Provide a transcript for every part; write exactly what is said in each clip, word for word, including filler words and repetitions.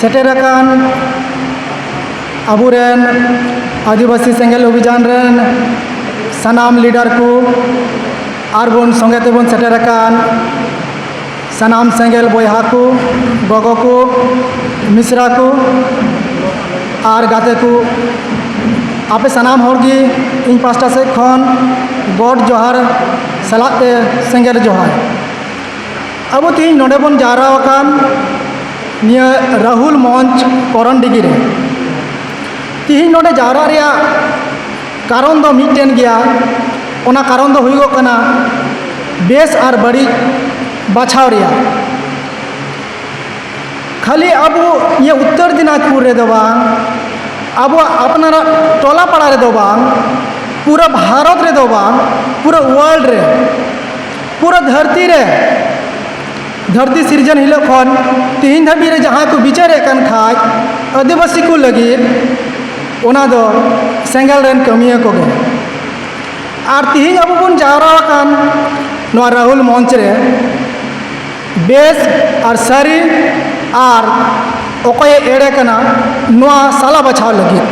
ᱥᱮᱴᱮᱨ ᱟᱠᱟᱱ ᱟᱵᱚᱨᱮᱱ ᱟᱹᱫᱤᱵᱟᱹᱥᱤ ᱥᱮᱸᱜᱮᱞ ᱚᱵᱷᱤᱡᱟᱱ ᱨᱮᱱ ᱥᱟᱱᱟᱢ ᱞᱤᱰᱟᱨ ᱠᱚ, ᱟᱨ ᱵᱚᱱ ᱥᱚᱸᱜᱮ ᱛᱮᱵᱚᱱ ᱥᱮᱴᱮᱨ ᱟᱠᱟᱱ ᱥᱟᱱᱟᱢ ᱥᱮᱸᱜᱮᱞ ᱵᱚᱭᱦᱟ ᱠᱚ, ᱜᱚᱜᱚ ᱠᱚ, ᱢᱤᱥᱨᱟ ᱠᱚ ᱟᱨ ᱜᱟᱛᱮ ᱠᱚ, ᱟᱯᱮ ᱥᱟᱱᱟᱢ ᱦᱚᱲ ᱜᱮ ᱤᱧ ᱯᱟᱥᱴᱟ ᱥᱮᱫ ᱠᱷᱚᱱ ᱜᱚᱰ ᱡᱚᱦᱟᱨ ᱥᱟᱞᱟᱜ ᱛᱮ ᱥᱮᱸᱜᱮᱞ ᱡᱚᱦᱟᱨ᱾ ᱟᱵᱚ ᱛᱮᱦᱮᱧ ᱱᱚᱰᱮ ᱵᱚᱱ ᱡᱟᱣᱨᱟ ᱟᱠᱟᱱ ᱱᱤᱭᱟᱹ ᱨᱟᱦᱩᱞ ᱢᱚᱧᱪ ᱠᱚᱨᱚᱱᱰᱤᱜᱤ ᱨᱮ᱾ ᱛᱮᱦᱮᱧ ᱱᱚᱰᱮ ᱡᱟᱣᱨᱟ ᱨᱮᱭᱟᱜ ᱠᱟᱨᱚᱱ ᱫᱚ ᱢᱤᱫᱴᱮᱱ ᱜᱮᱭᱟ᱾ ᱚᱱᱟ ᱠᱟᱨᱚᱱ ᱫᱚ ᱦᱩᱭᱩᱜᱚᱜ ᱠᱟᱱᱟ ᱵᱮᱥ ᱟᱨ ᱵᱟᱹᱲᱤᱡ ᱵᱟᱪᱷᱟᱣ ᱨᱮᱭᱟᱜ᱾ ᱠᱷᱟᱹᱞᱤ ᱟᱵᱚ ᱱᱤᱭᱟᱹ ᱩᱛᱛᱚᱨ ᱫᱤᱱᱟᱡᱽᱯᱩᱨ ᱨᱮᱫᱚ ᱵᱟᱝ, ᱟᱵᱚᱣᱟᱜ ᱟᱯᱱᱟᱨᱟᱜ ᱴᱚᱞᱟ ᱯᱟᱲᱟ ᱨᱮᱫᱚ ᱵᱟᱝ, ᱯᱩᱨᱟᱹ ᱵᱷᱟᱨᱚᱛ ᱨᱮᱫᱚ ᱵᱟᱝ, ᱯᱩᱨᱟᱹ ᱣᱟᱨᱞᱰ ᱨᱮ, ᱯᱩᱨᱟᱹ ᱫᱷᱟᱹᱨᱛᱤ ᱨᱮ, ᱫᱷᱟᱹᱨᱛᱤ ᱥᱤᱨᱡᱚᱱ ᱦᱤᱞᱳᱜ ᱠᱷᱚᱱ ᱛᱤᱦᱤᱧ ᱫᱷᱟᱹᱵᱤᱡ ᱨᱮ ᱡᱟᱦᱟᱸ ᱠᱚ ᱵᱤᱪᱟᱹᱨᱮᱫ ᱠᱟᱱ ᱠᱷᱟᱡ ᱟᱹᱫᱤᱵᱟᱹᱥᱤ ᱠᱚ ᱞᱟᱹᱜᱤᱫ, ᱚᱱᱟ ᱫᱚ ᱥᱮᱸᱜᱮᱞ ᱨᱮᱱ ᱠᱟᱹᱢᱤᱭᱟᱹ ᱠᱚᱜᱮ᱾ ᱟᱨ ᱛᱤᱦᱤᱧ ᱟᱵᱚ ᱵᱚᱱ ᱡᱟᱣᱨᱟ ᱟᱠᱟᱱ ᱱᱚᱣᱟ ᱨᱟᱦᱩᱞ ᱢᱚᱧᱪ ᱨᱮ ᱵᱮᱥ ᱟᱨ ᱥᱟᱹᱨᱤ ᱟᱨ ᱚᱠᱚᱭᱮ ᱮᱲᱮ ᱠᱟᱱᱟ, ᱱᱚᱣᱟ ᱥᱟᱞᱟ ᱵᱟᱪᱷᱟᱣ ᱞᱟᱹᱜᱤᱫ᱾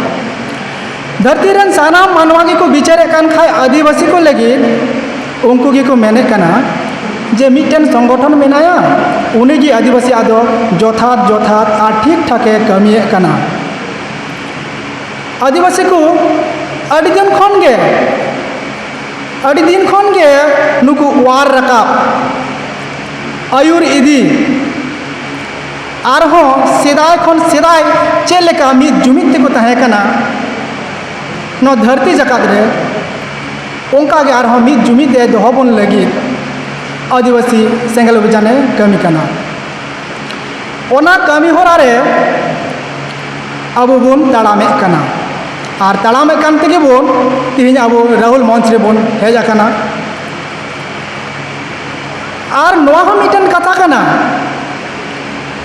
ᱫᱷᱟᱹᱨᱛᱤ ᱨᱮᱱ ᱥᱟᱱᱟᱢ ᱢᱟᱱᱣᱟ ᱜᱮᱠᱚ ᱵᱤᱪᱟᱹᱨᱮᱫ ᱠᱟᱱ ᱠᱷᱟᱡ ᱟᱹᱫᱤᱵᱟᱹᱥᱤ ᱠᱚ ᱞᱟᱹᱜᱤᱫ, ᱩᱱᱠᱩ ᱜᱮᱠᱚ ᱢᱮᱱᱮᱫ ᱠᱟᱱᱟ ᱡᱮ ᱢᱤᱫᱴᱮᱱ ᱥᱚᱝᱜᱚᱴᱷᱚᱱ ᱢᱮᱱᱟᱭᱟ, ᱩᱱᱤᱜᱮ ᱟᱹᱫᱤᱵᱟᱹᱥᱤᱭᱟᱜ ᱫᱚ ᱡᱚᱛᱷᱟᱛ, ᱡᱚᱛᱷᱟᱛ ᱟᱨ ᱴᱷᱤᱠ ᱴᱷᱟᱠᱮ ᱠᱟᱹᱢᱤᱭᱮᱫ ᱠᱟᱱᱟ᱾ ᱟᱹᱫᱤᱵᱟᱹᱥᱤ ᱠᱚ ᱟᱹᱰᱤ ᱫᱤᱱ ᱠᱷᱚᱱ ᱜᱮ, ᱟᱹᱰᱤ ᱫᱤᱱ ᱠᱷᱚᱱ ᱜᱮ ᱱᱩᱠᱩ ᱚᱣᱟᱨ ᱨᱟᱠᱟᱵ, ᱟᱹᱭᱩᱨ ᱤᱫᱤ, ᱟᱨᱦᱚᱸ ᱥᱮᱫᱟᱭ ᱠᱷᱚᱱ ᱥᱮᱫᱟᱭ ᱪᱮᱫ ᱞᱮᱠᱟ ᱢᱤᱫ ᱡᱩᱢᱤᱫ ᱛᱮᱠᱚ ᱛᱟᱦᱮᱸ ᱠᱟᱱᱟ ᱱᱚᱣᱟ ᱫᱷᱟᱹᱨᱛᱤ ᱡᱟᱠᱟᱛ ᱨᱮ, ᱚᱱᱠᱟ ᱜᱮ ᱟᱨᱦᱚᱸ ᱢᱤᱫ ᱡᱩᱢᱤᱫ ᱮ ᱫᱚᱦᱚ ᱵᱚᱱ ᱞᱟᱹᱜᱤᱫ ᱟᱹᱫᱤᱵᱟᱹᱥᱤ ᱥᱮᱸᱜᱮᱞ ᱚᱵᱷᱤᱡᱟᱱᱮ ᱠᱟᱹᱢᱤ ᱠᱟᱱᱟ᱾ ᱚᱱᱟ ᱠᱟᱹᱢᱤ ᱦᱚᱨᱟ ᱨᱮ ᱟᱵᱚ ᱵᱚᱱ ᱛᱟᱲᱟᱢᱮᱫ ᱠᱟᱱᱟ᱾ ᱟᱨ ᱛᱟᱲᱟᱢᱮᱫ ᱠᱟᱱ ᱛᱮᱜᱮ ᱵᱚᱱ ᱛᱮᱦᱮᱧ ᱟᱵᱚ ᱨᱟᱦᱩᱞ ᱢᱚᱧᱪ ᱨᱮᱵᱚᱱ ᱦᱮᱡ ᱟᱠᱟᱱᱟ᱾ ᱟᱨ ᱱᱚᱣᱟ ᱦᱚᱸ ᱢᱤᱫᱴᱮᱱ ᱠᱟᱛᱷᱟ ᱠᱟᱱᱟ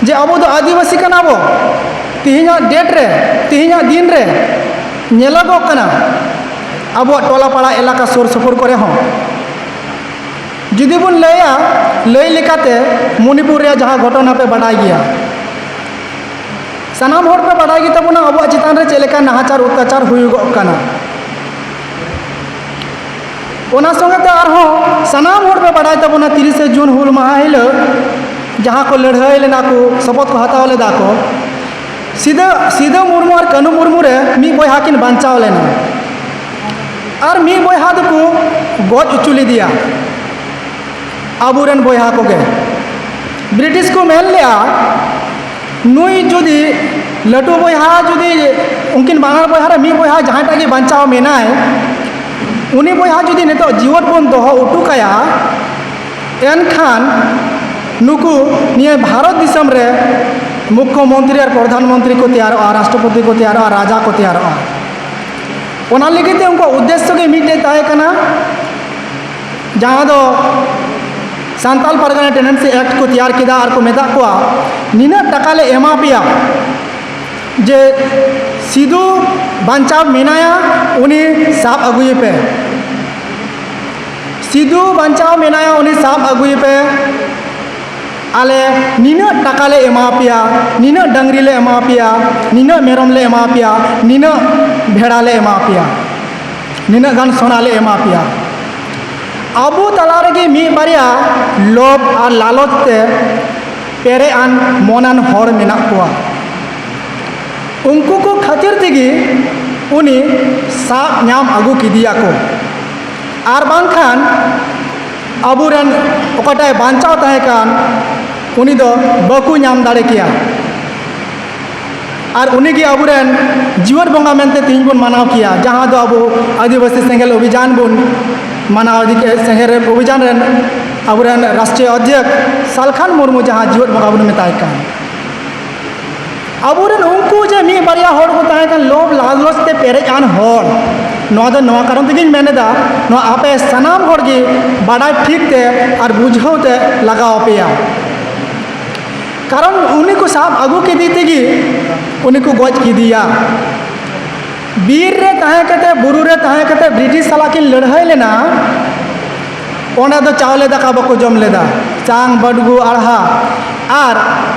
ᱡᱮ ᱟᱵᱚ ᱫᱚ ᱟᱹᱫᱤᱵᱟᱹᱥᱤ ᱠᱟᱱᱟ ᱵᱚ᱾ ᱛᱮᱦᱮᱧᱟᱜ ᱰᱮᱴ ᱨᱮ, ᱛᱮᱦᱮᱧᱟᱜ ᱫᱤᱱ ᱨᱮ ᱧᱮᱞᱚᱜᱚᱜ ᱠᱟᱱᱟ ᱟᱵᱚᱣᱟᱜ ᱴᱚᱞᱟ ᱯᱟᱲᱟ ᱮᱞᱟᱠᱟ ᱥᱩᱨ ᱥᱩᱯᱩᱨ ᱠᱚᱨᱮ ᱦᱚᱸ, ᱡᱩᱫᱤ ᱵᱚᱱ ᱞᱟᱹᱭᱟ, ᱞᱟᱹᱭ ᱞᱮᱠᱟᱛᱮ ᱢᱚᱱᱤᱯᱩᱨ ᱨᱮᱭᱟᱜ ᱡᱟᱦᱟᱸ ᱜᱷᱚᱴᱚᱱᱟ ᱯᱮ ᱵᱟᱰᱟᱭ ᱜᱮᱭᱟ, ᱥᱟᱱᱟᱢ ᱦᱚᱲ ᱯᱮ ᱵᱟᱰᱟᱭ ᱜᱮᱛᱟ ᱵᱚᱱᱟ ᱟᱵᱚᱣᱟᱜ ᱪᱮᱛᱟᱱ ᱨᱮ ᱪᱮᱫ ᱞᱮᱠᱟ ᱱᱟᱦᱟᱪᱟᱨ ᱚᱛᱛᱟᱪᱟᱨ ᱦᱩᱭᱩᱜᱚᱜ ᱠᱟᱱᱟ᱾ ᱚᱱᱟ ᱥᱚᱸᱜᱮ ᱛᱮ ᱟᱨᱦᱚᱸ ᱥᱟᱱᱟᱢ ᱦᱚᱲ ᱯᱮ ᱵᱟᱰᱟᱭ ᱛᱟᱵᱚᱱᱟ, ᱛᱤᱨᱤᱥᱮ ᱡᱩᱱ ᱦᱩᱞ ᱢᱟᱦᱟ ᱦᱤᱞᱳᱜ ᱡᱟᱦᱟᱸ ᱠᱚ ᱞᱟᱹᱲᱦᱟᱹᱭ ᱞᱮᱱᱟ ᱠᱚ, ᱥᱚᱯᱚᱛ ᱠᱚ ᱦᱟᱛᱟᱣ ᱞᱮᱫᱟ ᱠᱚ, ᱥᱤᱫᱟᱹ ᱥᱤᱫᱟᱹ ᱢᱩᱨᱢᱩ ᱟᱨ ᱠᱟᱹᱱᱩ ᱢᱩᱨᱢᱩ ᱨᱮ ᱢᱤᱫ ᱵᱚᱭᱦᱟ ᱠᱤᱱ ᱵᱟᱧᱪᱟᱣ ᱞᱮᱱᱟ ᱟᱨ ᱢᱤᱫ ᱵᱚᱭᱦᱟ ᱫᱚᱠᱚ ᱜᱚᱡ ᱦᱚᱪᱚ ᱞᱮᱫᱮᱭᱟ᱾ ᱟᱵᱚᱨᱮᱱ ᱵᱚᱭᱦᱟ ᱠᱚᱜᱮ ᱵᱨᱤᱴᱤᱥ ᱠᱚ ᱢᱮᱱ ᱞᱮᱫᱼᱟ, ᱱᱩᱭ ᱡᱩᱫᱤ ᱞᱟᱹᱴᱩ ᱵᱚᱭᱦᱟ ᱡᱩᱫᱤ ᱩᱱᱠᱤᱱ ᱵᱟᱱᱟᱨ ᱵᱚᱭᱦᱟ ᱨᱮ ᱢᱤᱫ ᱵᱚᱭᱦᱟ ᱡᱟᱦᱟᱸᱭᱴᱟᱜ ᱜᱮ ᱵᱟᱧᱪᱟᱣ ᱢᱮᱱᱟᱭ, ᱩᱱᱤ ᱵᱚᱭᱦᱟ ᱡᱩᱫᱤ ᱱᱤᱛᱚᱜ ᱡᱤᱣᱮᱫ ᱵᱚᱱ ᱫᱚᱦᱚ ᱦᱚᱴᱚ ᱠᱟᱭᱟ, ᱮᱱᱠᱷᱟᱱ ᱱᱩᱠᱩ ᱱᱤᱭᱟᱹ ᱵᱷᱟᱨᱚᱛ ᱫᱤᱥᱚᱢ ᱨᱮ ᱢᱩᱠᱠᱷᱚ ᱢᱚᱱᱛᱨᱤ ᱟᱨ ᱯᱨᱚᱫᱷᱟᱱ ᱢᱚᱱᱛᱨᱤ ᱠᱚ ᱛᱮᱭᱟᱨᱚᱜᱼᱟ, ᱨᱟᱥᱴᱨᱚᱯᱚᱛᱤ ᱠᱚ ᱛᱮᱭᱟᱨᱚᱜᱼᱟ, ᱨᱟᱡᱟ ᱠᱚ ᱛᱮᱭᱟᱨᱚᱜᱼᱟ᱾ ᱚᱱᱟ ᱞᱟᱹᱜᱤᱫ ᱛᱮ ᱩᱱᱠᱩᱣᱟᱜ ᱩᱫᱽᱫᱮᱥᱥᱚ ᱜᱮ ᱢᱤᱫᱴᱮᱡ ᱛᱟᱦᱮᱸ ᱠᱟᱱᱟ, ᱡᱟᱦᱟᱸ ᱫᱚ ᱥᱟᱱᱛᱟᱞ ᱯᱟᱨᱜᱟᱱᱟ ᱴᱮᱱᱰᱮᱱᱥᱤ ᱮᱠᱴ ᱠᱚ ᱛᱮᱭᱟᱨ ᱠᱮᱫᱟ ᱟᱨ ᱠᱚ ᱢᱮᱛᱟᱜ ᱠᱚᱣᱟ, ᱱᱤᱱᱟᱹᱜ ᱴᱟᱠᱟ ᱞᱮ ᱮᱢᱟ ᱯᱮᱭᱟ ᱡᱮ ᱥᱤᱫᱩ ᱵᱟᱧᱪᱟᱣ ᱢᱮᱱᱟᱭᱟ, ᱩᱱᱤ ᱥᱟᱵ ᱟᱹᱜᱩᱭᱮᱯᱮ᱾ ᱥᱤᱫᱩ ᱵᱟᱧᱪᱟᱣ ᱢᱮᱱᱟᱭᱟ, ᱩᱱᱤ ᱥᱟᱵ ᱟᱹᱜᱩᱭᱮᱯᱮ᱾ ᱟᱞᱮ ᱱᱤᱱᱟᱹᱜ ᱴᱟᱠᱟ ᱞᱮ ᱮᱢᱟ ᱯᱮᱭᱟ, ᱱᱤᱱᱟᱹᱜ ᱰᱟᱹᱝᱨᱤ ᱞᱮ ᱮᱢᱟ ᱯᱮᱭᱟ, ᱱᱤᱱᱟᱹᱜ ᱢᱮᱨᱚᱢ ᱞᱮ ᱮᱢᱟ ᱯᱮᱭᱟ, ᱱᱤᱱᱟᱹᱜ ᱵᱷᱮᱲᱟ ᱞᱮ ᱮᱢᱟ ᱯᱮᱭᱟ, ᱱᱤᱱᱟᱹᱜ ᱜᱟᱱ ᱥᱚᱱᱟ ᱞᱮ ᱮᱢᱟ ᱯᱮᱭᱟ᱾ ᱟᱵᱚ ᱛᱟᱞᱟ ᱨᱮᱜᱮ ᱢᱤᱫ ᱵᱟᱨᱭᱟ ᱞᱳᱵᱷ ᱟᱨ ᱞᱟᱞᱚᱪ ᱛᱮ ᱯᱮᱨᱮᱡ ᱟᱱ ᱢᱚᱱᱟᱱ ᱦᱚᱲ ᱢᱮᱱᱟᱜ ᱠᱚᱣᱟ᱾ ᱩᱱᱠᱩ ᱠᱚ ᱠᱷᱟᱹᱛᱤᱨ ᱛᱮᱜᱮ ᱩᱱᱤ ᱥᱟᱵ ᱧᱟᱢ ᱟᱹᱜᱩ ᱠᱮᱫᱮᱭᱟ ᱠᱚ, ᱟᱨ ᱵᱟᱝᱠᱷᱟᱱ ᱟᱵᱚᱨᱮᱱ ᱚᱠᱟᱴᱟᱜ ᱵᱟᱧᱪᱟᱣ ᱛᱟᱦᱮᱸ ᱠᱟᱱ, ᱩᱱᱤ ᱫᱚ ᱵᱟᱠᱚ ᱧᱟᱢ ᱫᱟᱲᱮ ᱠᱮᱭᱟ᱾ ᱟᱨ ᱩᱱᱤᱜᱮ ᱟᱵᱚᱨᱮᱱ ᱡᱤᱣᱮᱫ ᱵᱚᱸᱜᱟ ᱢᱮᱱᱛᱮ ᱛᱮᱦᱮᱧ ᱵᱚᱱ ᱢᱟᱱᱟᱣ ᱠᱮᱭᱟ, ᱡᱟᱦᱟᱸ ᱫᱚ ᱟᱵᱚ ᱟᱹᱫᱤᱵᱟᱹᱥᱤ ᱥᱮᱸᱜᱮᱞ ᱚᱵᱷᱤᱡᱟᱱ ᱵᱚᱱ ᱢᱟᱱᱟᱣ ᱤᱫᱤ ᱠᱮᱫ, ᱥᱮᱸᱜᱮᱞ ᱚᱵᱷᱤᱡᱟᱱ ᱨᱮᱱ ᱟᱵᱚᱨᱮᱱ ᱨᱟᱥᱴᱨᱤᱭᱚ ᱚᱫᱷᱭᱚᱠ ᱥᱟᱞᱠᱷᱟᱱ ᱢᱩᱨᱢᱩ ᱡᱟᱦᱟᱸ ᱡᱤᱣᱮᱫ ᱵᱚᱸᱜᱟ ᱵᱚᱱ ᱢᱮᱛᱟᱭ ᱠᱟᱱ, ᱟᱵᱚᱨᱮᱱ ᱩᱱᱠᱩ ᱡᱮ ᱢᱤᱫ ᱵᱟᱨᱭᱟ ᱦᱚᱲ ᱠᱚ ᱛᱟᱦᱮᱸ ᱠᱟᱱ ᱞᱳᱵᱷ ᱞᱟᱞᱚᱪ ᱛᱮ ᱯᱮᱨᱮᱡ ᱟᱱ ᱦᱚᱲ, ᱱᱚᱣᱟ ᱫᱚ ᱱᱚᱣᱟ ᱠᱟᱨᱚᱱ ᱛᱮᱜᱮᱧ ᱢᱮᱱ ᱮᱫᱟ, ᱱᱚᱣᱟ ᱟᱯᱮ ᱥᱟᱱᱟᱢ ᱦᱚᱲ ᱜᱮ ᱵᱟᱰᱟᱭ ᱴᱷᱤᱠ ᱛᱮ ᱟᱨ ᱵᱩᱡᱷᱟᱹᱣ ᱛᱮ ᱞᱟᱜᱟᱣ ᱟᱯᱮᱭᱟ᱾ ᱠᱟᱨᱚᱱ ᱩᱱᱤ ᱠᱚ ᱥᱟᱵ ᱟᱹᱜᱩ ᱠᱮᱫᱮ ᱛᱮᱜᱮ ᱩᱱᱤ ᱠᱚ ᱜᱚᱡ ᱠᱮᱫᱮᱭᱟ᱾ ᱵᱤᱨ ᱨᱮ ᱛᱟᱦᱮᱸ ᱠᱟᱛᱮ, ᱵᱩᱨᱩ ᱨᱮ ᱛᱟᱦᱮᱸ ᱠᱟᱛᱮ ᱵᱨᱤᱴᱤᱥ ᱥᱟᱞᱟᱜ ᱠᱤᱱ ᱞᱟᱹᱲᱦᱟᱹᱭ ᱞᱮᱱᱟ᱾ ᱚᱸᱰᱮ ᱫᱚ ᱪᱟᱣᱞᱮ ᱫᱟᱠᱟ ᱵᱟᱠᱚ ᱡᱚᱢ ᱞᱮᱫᱟ, ᱪᱟᱝ, ᱵᱟᱹᱰᱜᱩ, ᱟᱲᱦᱟ᱾ ᱟᱨ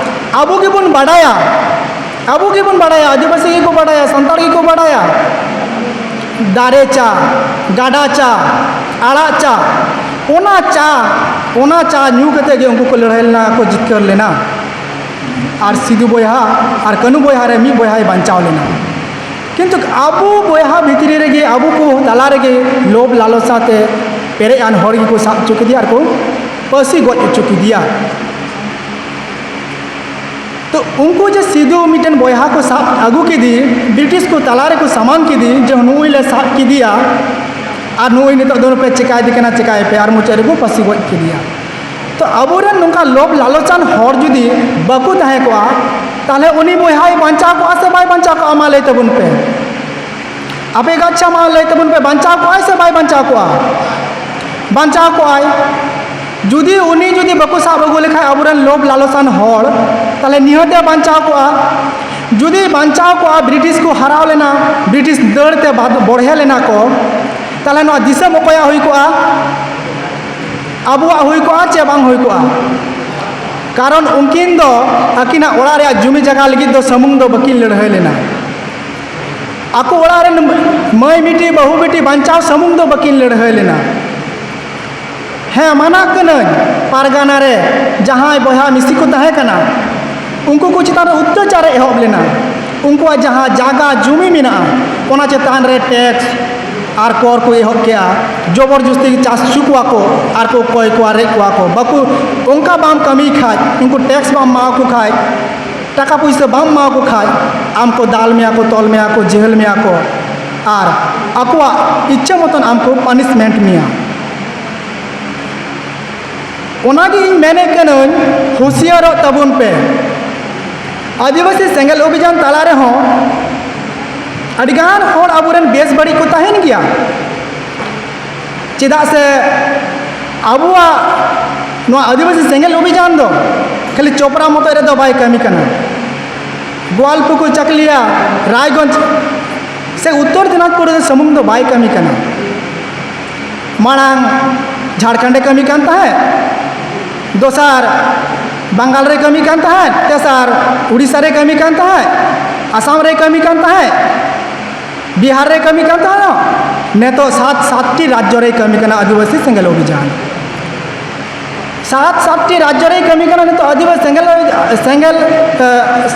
ᱟᱵᱚ ᱜᱮᱵᱚᱱ ᱵᱟᱰᱟᱭᱟ ᱟᱵᱚ ᱜᱮᱵᱚᱱ ᱵᱟᱲᱟᱭᱟ, ᱟᱹᱫᱤᱵᱟᱹᱥᱤ ᱜᱮᱠᱚ ᱵᱟᱲᱟᱭᱟ, ᱥᱟᱱᱛᱟᱲ ᱜᱮᱠᱚ ᱵᱟᱲᱟᱭᱟ᱾ ᱫᱟᱨᱮ ᱪᱟ, ᱜᱟᱰᱟ ᱪᱟ, ᱟᱲᱟᱜ ᱪᱟ, ᱚᱱᱟ ᱪᱟ, ᱚᱱᱟ ᱪᱟ ᱧᱩ ᱠᱟᱛᱮ ᱜᱮ ᱩᱱᱠᱩ ᱠᱚ ᱞᱟᱹᱲᱦᱟᱹᱭ ᱞᱮᱱᱟ, ᱠᱚ ᱡᱤᱛᱠᱟᱹᱨ ᱞᱮᱱᱟ᱾ ᱟᱨ ᱥᱤᱫᱩ ᱵᱚᱭᱦᱟ ᱟᱨ ᱠᱟᱹᱱᱩ ᱵᱚᱭᱦᱟ ᱨᱮ ᱢᱤᱫ ᱵᱚᱭᱦᱟᱭ ᱵᱟᱧᱪᱟᱣ ᱞᱮᱱᱟ᱾ ᱠᱤᱱᱛᱩ ᱟᱵᱚ ᱵᱚᱭᱦᱟ ᱵᱷᱤᱛᱨᱤ ᱨᱮᱜᱮ, ᱟᱵᱚ ᱠᱚ ᱛᱟᱞᱟ ᱨᱮᱜᱮ ᱞᱳᱵᱷ ᱞᱟᱞᱚᱥᱟ ᱛᱮ ᱯᱮᱨᱮᱡ ᱟᱱ ᱦᱚᱲ ᱜᱮᱠᱚ ᱥᱟᱵ ᱦᱚᱪᱚ ᱠᱮᱫᱮᱭᱟ ᱟᱨ ᱠᱚ ᱯᱟᱹᱥᱤ ᱜᱚᱡ ᱦᱚᱪᱚ ᱠᱮᱫᱮᱭᱟ᱾ ᱛᱚ ᱩᱱᱠᱩ ᱡᱮ ᱥᱤᱫᱩ ᱢᱤᱫᱴᱮᱱ ᱵᱚᱭᱦᱟ ᱠᱚ ᱥᱟᱵ ᱟᱹᱜᱩ ᱠᱮᱫᱮ, ᱵᱨᱤᱴᱤᱥ ᱠᱚ ᱛᱟᱞᱟ ᱨᱮᱠᱚ ᱥᱟᱢᱟᱝ ᱠᱮᱫᱮ ᱡᱮ ᱱᱩᱭ ᱞᱮ ᱥᱟᱵ ᱠᱮᱫᱮᱭᱟ ᱟᱨ ᱱᱩᱭ ᱱᱤᱛᱚᱜ ᱫᱚ ᱯᱮ ᱪᱮᱠᱟᱭᱮᱫᱮ ᱠᱟᱱᱟ, ᱪᱮᱠᱟᱭᱮ ᱯᱮ, ᱟᱨ ᱢᱩᱪᱟᱹᱫ ᱨᱮᱠᱚ ᱯᱟᱹᱥᱤ ᱜᱚᱡ ᱠᱮᱫᱮᱭᱟ᱾ ᱛᱚ ᱟᱵᱚᱨᱮᱱ ᱱᱚᱝᱠᱟ ᱞᱳᱵᱷ ᱞᱟᱞᱚᱪᱟᱱ ᱦᱚᱲ ᱡᱩᱫᱤ ᱵᱟᱠᱚ ᱛᱟᱦᱮᱸ ᱠᱚᱜᱼᱟ, ᱛᱟᱦᱚᱞᱮ ᱩᱱᱤ ᱵᱚᱭᱦᱟᱭ ᱵᱟᱧᱪᱟᱣ ᱠᱚᱜᱼᱟ ᱥᱮ ᱵᱟᱭ ᱵᱟᱧᱪᱟᱣ ᱠᱚᱜᱼᱟ? ᱢᱟ ᱞᱟᱹᱭ ᱛᱟᱵᱚᱱ ᱯᱮ᱾ ᱟᱯᱮ ᱜᱮ ᱟᱪᱪᱷᱟ, ᱢᱟ ᱞᱟᱹᱭ ᱛᱟᱵᱚᱱ ᱯᱮ, ᱵᱟᱧᱪᱟᱣ ᱠᱚᱜᱼᱟᱭ ᱥᱮ ᱵᱟᱭ ᱵᱟᱧᱪᱟᱣ ᱠᱚᱜᱼᱟ? ᱵᱟᱧᱪᱟᱣ ᱠᱚᱜᱼᱟᱭ᱾ ᱡᱩᱫᱤ ᱩᱱᱤ ᱡᱩᱫᱤ ᱵᱟᱠᱚ ᱥᱟᱵ ᱟᱹᱜᱩ ᱞᱮᱠᱷᱟᱡ ᱟᱵᱚᱨᱮᱱ ᱞᱳᱵᱷ ᱞᱟᱞᱚᱥᱟᱱ ᱦᱚᱲ, ᱛᱟᱦᱞᱮ ᱱᱤᱦᱟᱹᱛᱮ ᱵᱟᱧᱪᱟᱣ ᱠᱚᱜᱼᱟ᱾ ᱡᱩᱫᱤ ᱵᱟᱧᱪᱟᱣ ᱠᱚᱜᱼᱟ, ᱵᱨᱤᱴᱤᱥ ᱠᱚ ᱦᱟᱨᱟᱣ ᱞᱮᱱᱟ, ᱵᱨᱤᱴᱤᱥ ᱫᱟᱹᱲ ᱛᱮ ᱵᱟᱫ-, ᱵᱚᱲᱦᱮ ᱞᱮᱱᱟ ᱠᱚ, ᱛᱟᱦᱞᱮ ᱱᱚᱣᱟ ᱫᱤᱥᱚᱢ ᱚᱠᱚᱭᱟᱜ ᱦᱩᱭ ᱠᱚᱜᱼᱟ? ᱟᱵᱚᱣᱟᱜ ᱦᱩᱭ ᱠᱚᱜᱼᱟ ᱪᱮ ᱵᱟᱝ ᱦᱩᱭ ᱠᱚᱜᱼᱟ? ᱠᱟᱨᱚᱱ ᱩᱱᱠᱤᱱ ᱫᱚ ᱟᱹᱠᱤᱱᱟᱜ ᱚᱲᱟᱜ ᱨᱮᱭᱟᱜ ᱡᱩᱢᱤ ᱡᱟᱭᱜᱟ ᱞᱟᱹᱜᱤᱫ ᱫᱚ ᱥᱩᱢᱩᱝ ᱫᱚ ᱵᱟᱹᱠᱤᱱ ᱞᱟᱹᱲᱦᱟᱹᱭ ᱞᱮᱱᱟ᱾ ᱟᱠᱚ ᱚᱲᱟᱜ ᱨᱮᱱ ᱢᱟᱹᱭ ᱵᱤᱴᱤ, ᱵᱟᱹᱦᱩ ᱵᱤᱴᱤ ᱵᱟᱧᱪᱟᱣ ᱥᱩᱢᱩᱝ ᱫᱚ ᱵᱟᱹᱠᱤᱱ ᱞᱟᱹᱲᱦᱟᱹᱭ ᱞᱮᱱᱟ᱾ ᱦᱮᱸ, ᱢᱟᱱᱟᱜ ᱠᱟᱹᱱᱟᱹᱧ, ᱯᱟᱨᱜᱟᱱᱟ ᱨᱮ ᱡᱟᱦᱟᱸᱭ ᱵᱚᱭᱦᱟ ᱢᱤᱥᱤ ᱠᱚ ᱛᱟᱦᱮᱸ ᱠᱟᱱᱟ, ᱩᱱᱠᱩ ᱠᱚ ᱪᱮᱛᱟᱱ ᱨᱮ ᱚᱛᱛᱟᱪᱟᱨ ᱮᱦᱚᱵ ᱞᱮᱱᱟ᱾ ᱩᱱᱠᱩᱣᱟᱜ ᱡᱟᱦᱟᱸ ᱡᱟᱭᱜᱟ ᱡᱩᱢᱤ ᱢᱮᱱᱟᱜᱼᱟ, ᱚᱱᱟ ᱪᱮᱛᱟᱱ ᱨᱮ ᱴᱮᱠᱥ ᱟᱨ ᱠᱚᱨ ᱠᱚ ᱮᱦᱚᱵ ᱠᱮᱜᱼᱟ᱾ ᱡᱚᱵᱚᱨ ᱡᱚᱥᱛᱤ ᱪᱟᱥ ᱦᱚᱪᱚ ᱠᱚᱣᱟ ᱠᱚ ᱟᱨ ᱠᱚ ᱠᱚᱭ ᱠᱚᱣᱟ, ᱨᱮᱡ ᱠᱚᱣᱟ ᱠᱚ᱾ ᱵᱟᱠᱚ, ᱚᱱᱠᱟ ᱵᱟᱢ ᱠᱟᱹᱢᱤ ᱠᱷᱟᱡ, ᱩᱱᱠᱩ ᱴᱮᱠᱥ ᱵᱟᱢ ᱮᱢᱟ ᱠᱚ ᱠᱷᱟᱡ, ᱴᱟᱠᱟ ᱯᱩᱭᱥᱟᱹ ᱵᱟᱢ ᱮᱢᱟ ᱠᱚ ᱠᱷᱟᱡ, ᱟᱢ ᱠᱚ ᱫᱟᱞ ᱢᱮᱭᱟ ᱠᱚ, ᱛᱚᱞ ᱢᱮᱭᱟ ᱠᱚ, ᱡᱮᱦᱮᱞ ᱢᱮᱭᱟ ᱠᱚ ᱟᱨ ᱟᱠᱚᱣᱟᱜ ᱤᱪᱪᱷᱟᱹ ᱢᱚᱛᱚᱱ ᱟᱢ ᱠᱚ ᱯᱟᱱᱤᱥᱢᱮᱱᱴ ᱢᱮᱭᱟ᱾ ᱚᱱᱟᱜᱮ ᱤᱧ ᱢᱮᱱᱮᱫ ᱠᱟᱹᱱᱟᱹᱧ, ᱦᱩᱸᱥᱤᱭᱟᱹᱨᱚᱜ ᱛᱟᱵᱚᱱ ᱯᱮ᱾ ᱟᱹᱫᱤᱵᱟᱹᱥᱤ ᱥᱮᱸᱜᱮᱞ ᱚᱵᱷᱤᱡᱟᱱ ᱛᱟᱞᱟ ᱨᱮᱦᱚᱸ ᱟᱹᱰᱤᱜᱟᱱ ᱦᱚᱲ ᱟᱵᱚᱨᱮᱱ ᱵᱮᱥ ᱵᱟᱹᱲᱤᱡ ᱠᱚ ᱛᱟᱦᱮᱱ ᱜᱮᱭᱟ᱾ ᱪᱮᱫᱟᱜ ᱥᱮ ᱟᱵᱚᱣᱟᱜ ᱱᱚᱣᱟ ᱟᱹᱫᱤᱵᱟᱹᱥᱤ ᱥᱮᱸᱜᱮᱞ ᱚᱵᱷᱤᱡᱟᱱ ᱫᱚ ᱠᱷᱟᱹᱞᱤ ᱪᱚᱯᱨᱟ ᱢᱚᱛᱚᱡ ᱨᱮᱫᱚ ᱵᱟᱭ ᱠᱟᱹᱢᱤ ᱠᱟᱱᱟ᱾ ᱜᱳᱣᱟᱞᱯᱩᱠᱩᱨ, ᱪᱟᱠᱞᱤᱭᱟ, ᱨᱟᱭᱜᱚᱸᱡᱽ ᱥᱮ ᱩᱛᱛᱚᱨ ᱫᱤᱱᱟᱡᱽᱯᱩᱨ ᱨᱮ ᱥᱩᱢᱩᱝ ᱫᱚ ᱵᱟᱭ ᱠᱟᱹᱢᱤ ᱠᱟᱱᱟ᱾ ᱢᱟᱲᱟᱝ ᱡᱷᱟᱲᱠᱷᱚᱸᱰᱮ ᱠᱟᱹᱢᱤ ᱠᱟᱱ ᱛᱟᱦᱮᱸᱫ, ᱫᱚᱥᱟᱨ ᱵᱟᱝᱜᱟᱞ ᱨᱮ ᱠᱟᱹᱢᱤ ᱠᱟᱱ ᱛᱟᱦᱮᱸᱫ, ᱛᱮᱥᱟᱨ ᱩᱲᱤᱥᱥᱟ ᱨᱮ ᱠᱟᱹᱢᱤ ᱠᱟᱱ ᱛᱟᱦᱮᱸᱫ, ᱟᱥᱟᱢ ᱨᱮ ᱠᱟᱹᱢᱤ ᱠᱟᱱ ᱛᱟᱦᱮᱸᱫ, ᱵᱤᱦᱟᱨ ᱨᱮ ᱠᱟᱹᱢᱤ ᱠᱟᱱ ᱛᱟᱦᱮᱸᱫ᱾ ᱱᱤᱛᱚᱜ ᱥᱟᱛ ᱥᱟᱛᱴᱤ ᱨᱟᱡᱽᱡᱚ ᱨᱮᱭ ᱠᱟᱹᱢᱤ ᱠᱟᱱᱟ ᱟᱹᱫᱤᱵᱟᱹᱥᱤ ᱥᱮᱸᱜᱮᱞ ᱚᱵᱷᱤᱡᱟᱱ᱾ ᱥᱟᱛ ᱥᱟᱛᱴᱤ ᱨᱟᱡᱽᱡᱚ ᱨᱮᱭ ᱠᱟᱹᱢᱤ ᱠᱟᱱᱟ ᱱᱤᱛᱚᱜ ᱟᱹᱫᱤᱵᱟᱹᱥᱤ ᱥᱮᱸᱜᱮᱞ, ᱥᱮᱸᱜᱮᱞ, ᱮ,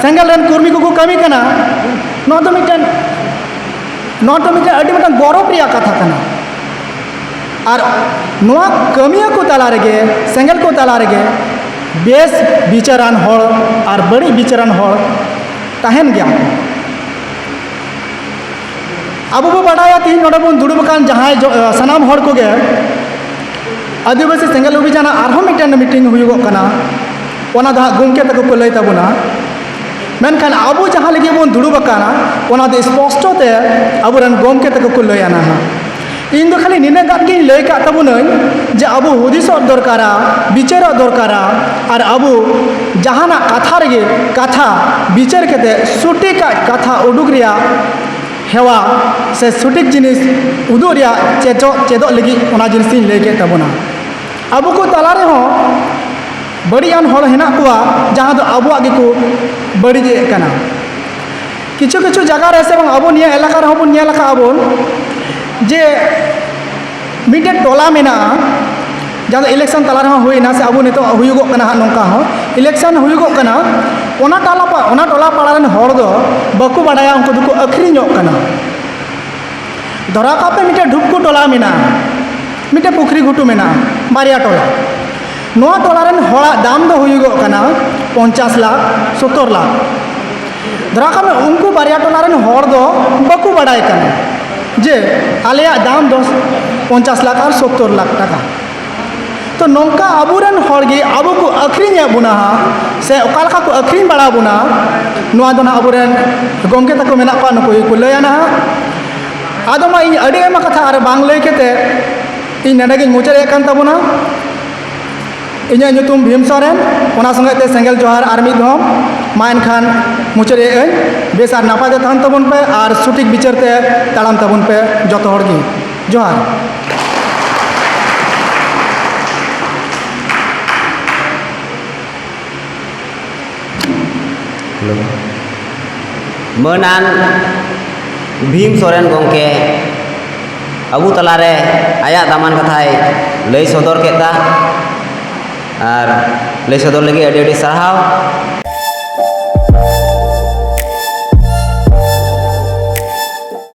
ᱥᱮᱸᱜᱮᱞ ᱨᱮᱱ ᱠᱚᱨᱢᱤ ᱠᱚᱠᱚ ᱠᱟᱹᱢᱤ ᱠᱟᱱᱟ᱾ ᱱᱚᱣᱟ ᱫᱚ ᱢᱤᱫᱴᱮᱱ, ᱱᱚᱣᱟ ᱫᱚ ᱢᱤᱫᱴᱮᱱ ᱟᱹᱰᱤ ᱢᱤᱫᱴᱟᱝ ᱜᱚᱨᱚᱵᱽ ᱨᱮᱭᱟᱜ ᱠᱟᱛᱷᱟ ᱠᱟᱱᱟ᱾ ᱟᱨ ᱱᱚᱣᱟ ᱠᱟᱹᱢᱤᱭᱟᱹ ᱠᱚ ᱛᱟᱞᱟ ᱨᱮᱜᱮ, ᱥᱮᱸᱜᱮᱞ ᱠᱚ ᱛᱟᱞᱟ ᱨᱮᱜᱮ ᱵᱮᱥ ᱵᱤᱪᱟᱹᱨᱟᱱ ᱦᱚᱲ ᱟᱨ ᱵᱟᱹᱲᱤᱡ ᱵᱤᱪᱟᱹᱨᱟᱱ ᱦᱚᱲ ᱛᱟᱦᱮᱱ ᱜᱮᱭᱟ ᱠᱚ᱾ ᱟᱵᱚ ᱵᱚ ᱵᱟᱰᱟᱭᱟ, ᱛᱮᱦᱮᱧ ᱱᱚᱰᱮ ᱵᱚᱱ ᱫᱩᱲᱩᱵ ᱟᱠᱟᱱ ᱡᱟᱦᱟᱸᱭ ᱡᱚ-, ᱥᱟᱱᱟᱢ ᱦᱚᱲ ᱠᱚᱜᱮ ᱟᱹᱫᱤᱵᱟᱹᱥᱤ ᱥᱮᱸᱜᱮᱞ ᱚᱵᱷᱤᱡᱟᱱᱟᱜ ᱟᱨᱦᱚᱸ ᱢᱤᱫᱴᱮᱱ ᱢᱤᱴᱤᱝ ᱦᱩᱭᱩᱜᱚᱜ ᱠᱟᱱᱟ, ᱚᱱᱟ ᱫᱚ ᱦᱟᱸᱜ ᱜᱚᱢᱠᱮ ᱛᱟᱠᱚ ᱠᱚ ᱞᱟᱹᱭ ᱛᱟᱵᱚᱱᱟ᱾ ᱢᱮᱱᱠᱷᱟᱱ ᱟᱵᱚ ᱡᱟᱦᱟᱸ ᱞᱟᱹᱜᱤᱫ ᱵᱚᱱ ᱫᱩᱲᱩᱵ ᱟᱠᱟᱱᱟ, ᱚᱱᱟ ᱫᱚ ᱥᱯᱚᱥᱴᱚ ᱛᱮ ᱟᱵᱚᱨᱮᱱ ᱜᱚᱢᱠᱮ ᱛᱟᱠᱚ ᱠᱚ ᱞᱟᱹᱭ ᱟᱱᱟ ᱦᱟᱸᱜ᱾ ᱤᱧ ᱫᱚ ᱠᱷᱟᱹᱞᱤ ᱱᱤᱱᱟᱹᱜ ᱜᱟᱱ ᱜᱤᱧ ᱞᱟᱹᱭ ᱠᱟᱜ ᱛᱟᱵᱚᱱᱟᱹᱧ ᱡᱮ ᱟᱵᱚ ᱦᱩᱫᱤᱥᱚᱜ ᱫᱚᱨᱠᱟᱨᱟ, ᱵᱤᱪᱟᱹᱨᱚᱜ ᱫᱚᱨᱠᱟᱨᱟ, ᱟᱨ ᱟᱵᱚ ᱡᱟᱦᱟᱱᱟᱜ ᱠᱟᱛᱷᱟ ᱨᱮᱜᱮ ᱠᱟᱛᱷᱟ ᱵᱤᱪᱟᱹᱨ ᱠᱟᱛᱮ ᱥᱚᱴᱷᱤᱠᱟᱜ ᱠᱟᱛᱷᱟ ᱩᱰᱩᱠ ᱨᱮᱭᱟᱜ ᱦᱮᱣᱟ ᱥᱮ ᱥᱚᱴᱷᱤᱠ ᱡᱤᱱᱤᱥ ᱩᱫᱩᱜ ᱨᱮᱭᱟᱜ ᱪᱮᱫᱚᱜ, ᱪᱮᱫᱚᱜ ᱞᱟᱹᱜᱤᱫ ᱚᱱᱟ ᱡᱤᱱᱤᱥ ᱤᱧ ᱞᱟᱹᱭ ᱠᱮᱫ ᱛᱟᱵᱚᱱᱟ᱾ ᱟᱵᱚ ᱠᱚ ᱛᱟᱞᱟ ᱨᱮᱦᱚᱸ ᱵᱟᱹᱲᱤᱡ ᱟᱱ ᱦᱚᱲ ᱦᱮᱱᱟᱜ ᱠᱚᱣᱟ, ᱡᱟᱦᱟᱸ ᱫᱚ ᱟᱵᱚᱣᱟᱜ ᱜᱮᱠᱚ ᱵᱟᱹᱲᱤᱡᱮᱫ ᱠᱟᱱᱟ᱾ ᱠᱤᱪᱷᱩ ᱠᱤᱪᱷᱩ ᱡᱟᱭᱜᱟ ᱨᱮ ᱥᱮ ᱵᱟᱝ ᱟᱵᱚ ᱱᱤᱭᱟᱹ ᱮᱞᱟᱠᱟ ᱨᱮᱦᱚᱸ ᱵᱚᱱ ᱧᱮᱞ ᱟᱠᱟᱫᱼᱟ ᱵᱚᱱ ᱡᱮ ᱢᱤᱫᱴᱮᱱ ᱴᱚᱞᱟ ᱢᱮᱱᱟᱜᱼᱟ, ᱡᱟᱦᱟᱸ ᱫᱚ election ᱛᱟᱞᱟ ᱨᱮᱦᱚᱸ ᱦᱩᱭᱱᱟ ᱥᱮ ᱟᱵᱚ ᱱᱤᱛᱚᱜ ᱦᱩᱭᱩᱜᱚᱜ ᱠᱟᱱᱟ ᱦᱟᱸᱜ ᱱᱚᱝᱠᱟ ᱦᱚᱸ, election ᱦᱩᱭᱩᱜᱚᱜ ᱠᱟᱱᱟ, ᱚᱱᱟ ᱴᱚᱞᱟ ᱯᱟ-, ᱚᱱᱟ ᱴᱚᱞᱟ ᱯᱟᱲᱟ ᱨᱮᱱ ᱦᱚᱲ ᱫᱚ ᱵᱟᱠᱚ ᱵᱟᱰᱟᱭᱟ, ᱩᱱᱠᱩ ᱫᱚᱠᱚ ᱟᱹᱠᱷᱨᱤᱧᱚᱜ ᱠᱟᱱᱟ᱾ ᱫᱷᱚᱨᱟ ᱠᱟᱜ ᱯᱮ ᱢᱤᱫᱴᱮᱱ ᱰᱷᱩᱯᱠᱩ ᱴᱚᱞᱟ ᱢᱮᱱᱟᱜᱼᱟ, ᱢᱤᱫᱴᱮᱱ ᱯᱩᱠᱷᱨᱤ ᱜᱷᱩᱴᱩ ᱢᱮᱱᱟᱜᱼᱟ, ᱵᱟᱨᱭᱟ ᱴᱚᱞᱟ᱾ ᱱᱚᱣᱟ ᱴᱚᱞᱟ ᱨᱮᱱ ᱦᱚᱲᱟᱜ ᱫᱟᱢ ᱫᱚ ᱦᱩᱭᱩᱜᱚᱜ ᱠᱟᱱᱟ ᱯᱚᱧᱪᱟᱥ ᱞᱟᱠᱷ, ᱥᱚᱛᱛᱚᱨ ᱞᱟᱠᱷ᱾ ᱫᱷᱚᱨᱟ ᱠᱟᱜ ᱢᱮ ᱩᱱᱠᱩ ᱵᱟᱨᱭᱟ ᱴᱚᱞᱟ ᱨᱮᱱ ᱦᱚᱲ ᱫᱚ ᱵᱟᱠᱚ ᱵᱟᱰᱟᱭ ᱠᱟᱱᱟ ᱡᱮ ᱟᱞᱮᱭᱟᱜ ᱫᱟᱢ ᱫᱚ ᱯᱚᱧᱪᱟᱥ ᱞᱟᱠᱷ ᱟᱨ ᱥᱚᱛᱛᱚᱨ ᱞᱟᱠᱷ ᱴᱟᱠᱟ᱾ ᱛᱚ ᱱᱚᱝᱠᱟ ᱟᱵᱚᱨᱮᱱ ᱦᱚᱲ ᱜᱮ ᱟᱵᱚ ᱠᱚ ᱟᱹᱠᱷᱨᱤᱧᱮᱫ ᱵᱚᱱᱟ ᱦᱟᱸᱜ, ᱥᱮ ᱚᱠᱟ ᱞᱮᱠᱟ ᱠᱚ ᱟᱹᱠᱷᱨᱤᱧ ᱵᱟᱲᱟ ᱵᱚᱱᱟ, ᱱᱚᱣᱟ ᱫᱚ ᱱᱟᱦᱟᱜ ᱟᱵᱚᱨᱮᱱ ᱜᱚᱢᱠᱮ ᱛᱟᱠᱚ ᱢᱮᱱᱟᱜ ᱠᱚᱣᱟ, ᱱᱩᱠᱩ ᱜᱮᱠᱚ ᱞᱟᱹᱭᱟ ᱱᱟᱦᱟᱜ᱾ ᱟᱫᱚ ᱢᱟ ᱤᱧ ᱟᱹᱰᱤ ᱟᱭᱢᱟ ᱠᱟᱛᱷᱟ ᱟᱨ ᱵᱟᱝ ᱞᱟᱹᱭ ᱠᱟᱛᱮ ᱤᱧ ᱱᱚᱰᱮ ᱜᱤᱧ ᱢᱩᱪᱟᱹᱫ ᱮᱫ ᱠᱟᱱ ᱛᱟᱵᱚᱱᱟ᱾ ᱤᱧᱟᱹᱜ ᱧᱩᱛᱩᱢ ᱵᱷᱤᱢ ᱥᱚᱨᱮᱱ, ᱚᱱᱟ ᱥᱚᱸᱜᱮ ᱛᱮ ᱥᱮᱸᱜᱮᱞ ᱡᱚᱦᱟᱨ ᱟᱨ ᱢᱤᱫ ᱫᱷᱟᱣ᱾ ᱢᱟ ᱮᱱᱠᱷᱟᱱ ᱢᱩᱪᱟᱹᱫ ᱮᱫ ᱟᱹᱧ᱾ ᱵᱮᱥ ᱟᱨ ᱱᱟᱯᱟᱭ ᱛᱮ ᱛᱟᱦᱮᱱ ᱛᱟᱵᱚᱱ ᱯᱮ ᱟᱨ ᱥᱚᱴᱷᱤᱠ ᱵᱤᱪᱟᱹᱨ ᱛᱮ ᱛᱟᱲᱟᱢ ᱛᱟᱵᱚᱱ ᱯᱮ ᱡᱚᱛᱚ ᱦᱚᱲ ᱜᱮ᱾ ᱡᱚᱦᱟᱨ᱾ ᱢᱟᱹᱱᱟᱱ ᱵᱷᱤᱢ ᱥᱚᱨᱮᱱ ᱜᱚᱢᱠᱮ ᱟᱵᱚ ᱛᱟᱞᱟᱨᱮ ᱟᱭᱟᱜ ᱫᱟᱢᱟᱱ ᱠᱟᱛᱷᱟᱭ ᱞᱟᱹᱭ ᱥᱚᱫᱚᱨ ᱠᱮᱫᱟ᱾ ᱟᱨ ᱞᱟᱹᱭ ᱥᱚᱫᱚᱨ ᱞᱟᱹᱜᱤᱫ ᱟᱹᱰᱤ ᱟᱹᱰᱤ ᱥᱟᱨᱦᱟᱣ᱾